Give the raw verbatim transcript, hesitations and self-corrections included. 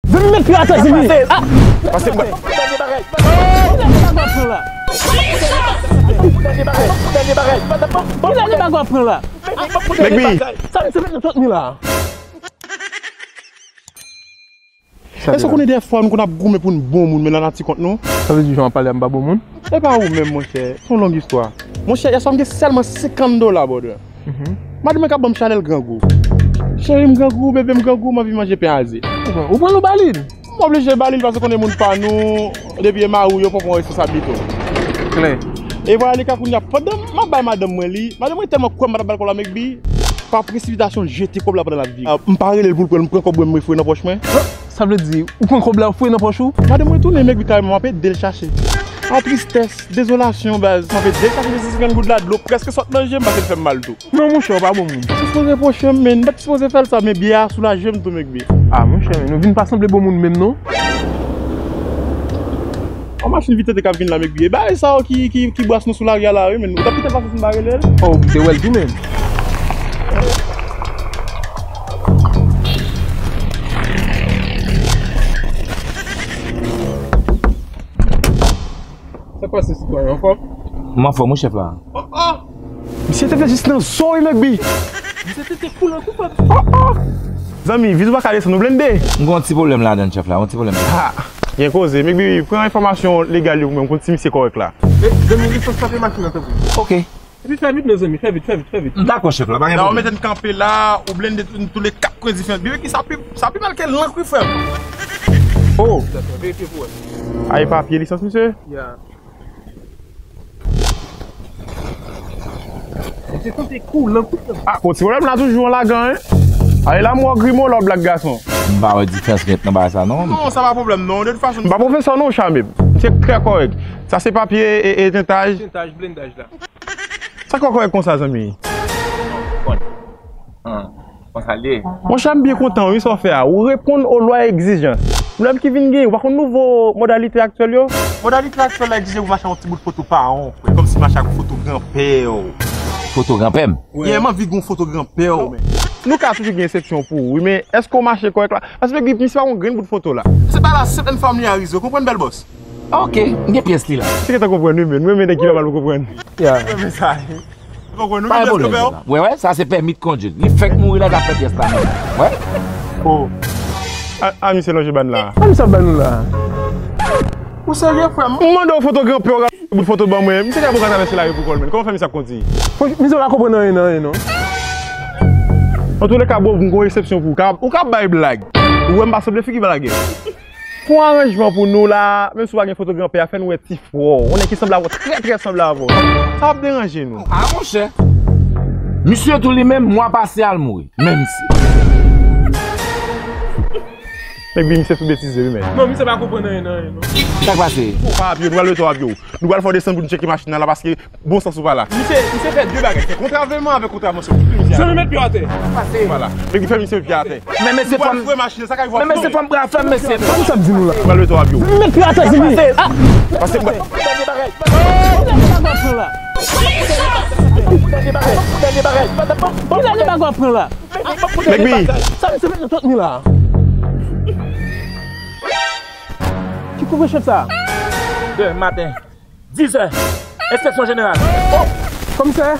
Vin met pye atè, Zimi. Ah! Pase mwen. Ki lè de bagay w ap pran la? Ki lè de bagay w ap pran la? Megbi. Sa se met nan tèt nou la. Èske w konnen dèfwa nou konn ap goumen pou n bon moun, men lanati kont nou? Sa vle di jan w ap pale a m pa bon moun? E pa ou menm, monchè. Se yon long istwa. Monchè, yèswa m gen sèlman senkant dola, brother. Madanm mwen k ap ban m chanèl grangou. Cheri m grangou, bebe m grangou, m anvi manje pen a ze. Ou pran l ou ba li l? M oblije ba li l paske konnen moun pa nou, depi e mari w, yo pran pran responsablite w. Klè. E vwala li ka kounye a, pandan m ap bay madanm mwen li, madanm mwen tèlman kwè m pa t ap ba l kòb la, Megbi, pa presipitasyon jete kòb la pandan l ap vire. M pa rele l pou l pran l, m pran kòb mwen, m foure nan pòch mwen. Sa vle di, ou pran kòb la, ou foure nan pòch ou? Madanm mwen tounen, Megbi, kareman, m ap ede l chache. A tristès, dezolasyon, baz, m ap ede l chache de san senkant goud la, dlo prèske sot nan je m, paske l fè m mal tou. Non, monchè, w pa bon moun. Ou pa t sipoze repwoche m, men. M pa t sipoze fè l sa, men biyè a soulaje m tou, Megbi. Ah, monchè, men nou vin pa sanble bon moun menm, non. Yon machin Vitete k ap vin la, Megbi. E bagay sa yo ki, ki, ki bwase nou sou lari a la, wi, men. Ou t ap kite l pase si m pa rele l? Oh, m te wè l tou, men. Sa k pase, sitwayen, anfòm? M anfòm, wi, chèf la. Oh, oh! Misye tete jis nan zo, wi, Megbi. Misye tete kou lan kou, frè m. Oh, oh! Zanmi, vit ou pa ka desann, ou blende. M gen yon ti pwoblèm ladann, chèf la, yon ti pwoblèm. Ha! Gen koze, Megbi, pran enfòmasyon legal yo pou mwen, m konn si misye kòrèk la. E, zanmi, responsablè machin nan, tanpri. Ok. Epi fè vit, non, zanmi, fè vit, fè vit, fè vit. M dakò, chèf la, pa gen pwoblèm. Mete n kanpe la, ou blende tou, tou le kat kwen diferan. Bebe, ki sa pi, sa pi mal ke lank, wi, frè m. Oh! Dakò, verifye pou wè. Ay, papye lisans, misye? Ya. Misye tante kou, lank, wi, frè m. Ah, bon, ti pwoblèm la toujou an lagan, en. Ale la, mwen grimo, lò blak gason. M pa wè diferans gen nan bagay sa, non. Non, sa pa pwoblèm, non. De tout fason, m pa pwofesè, non, Chamib. Misye trè kòrèk. Sa se papye e, e tentaj. Tentaj, blendaj la. Sa k kòrèk konsa, zanmi? Bon. Ah, konsa l ye. Monchè, m byen kontan, wi, sa w fè a. Ou reponn aux lois et exigences. Pwoblèm ki vin genyen, ou pa konn nouvo modalite aktyèl yo? Modalite aktyèl la egzije pou mache ak yon ti bout foto paran w, frè. Kòmsi mache ak foto granpè w. Foto granpè m? Yeah, m anvi gen yon foto granpè w, men. Nou ka toujou gen eksepsyon pou ou, wi, men èske w mache kòrèk la? Paske misye pa yon grenn bout foto la. Se pa la senp and familiarize, w konprann, bèl bòs? Ok, m gen pyès li la. Misye gentan konprann, wi, men. Mwen renmen nèg ki pa mal pou konprann. Ya. Mwen renmen sa. Ou konprann, nou gen pyès kanpe w. Wè, wè, sa se pèmi de kondui. Li fèk mouri la, l ap fè pyès la. Wè. Oh. A, a, misye lonje bann la. A, misye ap ban nou la. Ou serye, frè m? M mande w foto granpè w, bout foto ban mwen. Misye ka pou ka travèse lari pou kò l, men. Kòman fè misye ap kondi? Misye pa konprann anyen nan anyen, non. Antouleka, bro, m gen yon eksepsyon pou ou. Ou ka, ou ka bay blag. Ou wè m pa sanble figi blagè. Fè yon aranjman pou nou la, menm si w pa gen foto granpè a, fè n wè ti frè w, yon nèg ki sanble avè w, trè, trè sanble avè w. Sa ap deranje nou. Ah, monchè. Misye tou li menm, mwa pase a l mouri. Menm si. Nèg di misye sou betize, wi, men. Non, misye pa konprann anyen nan anyen, non. Sa k pase? Ou pa apye, nou pral mete w apye w. Nou pral fè w desann pou nou tcheke machin nan la, paske bon sans ou pa la. Misye, misye fè de bagay. Se kontravansyon avèk kontravansyon. Zanmi, met pye atè. Pase. Vwala. Nèg di fè misye pye atè. Men mesye, fò m, men mesye, fò m bra fè m, mesye. Sa m sa di nou la? Mal beton ap yo. Met pye atè, Zimi. Ah! Pase m. Ki lè de bagay w ap pran la? Nèg bi. Sa misye met nan tèt nou la? Ki kouvre chèf sa? Demen maten. Dizè. Enspeksyon jeneral. Oh! Komisè,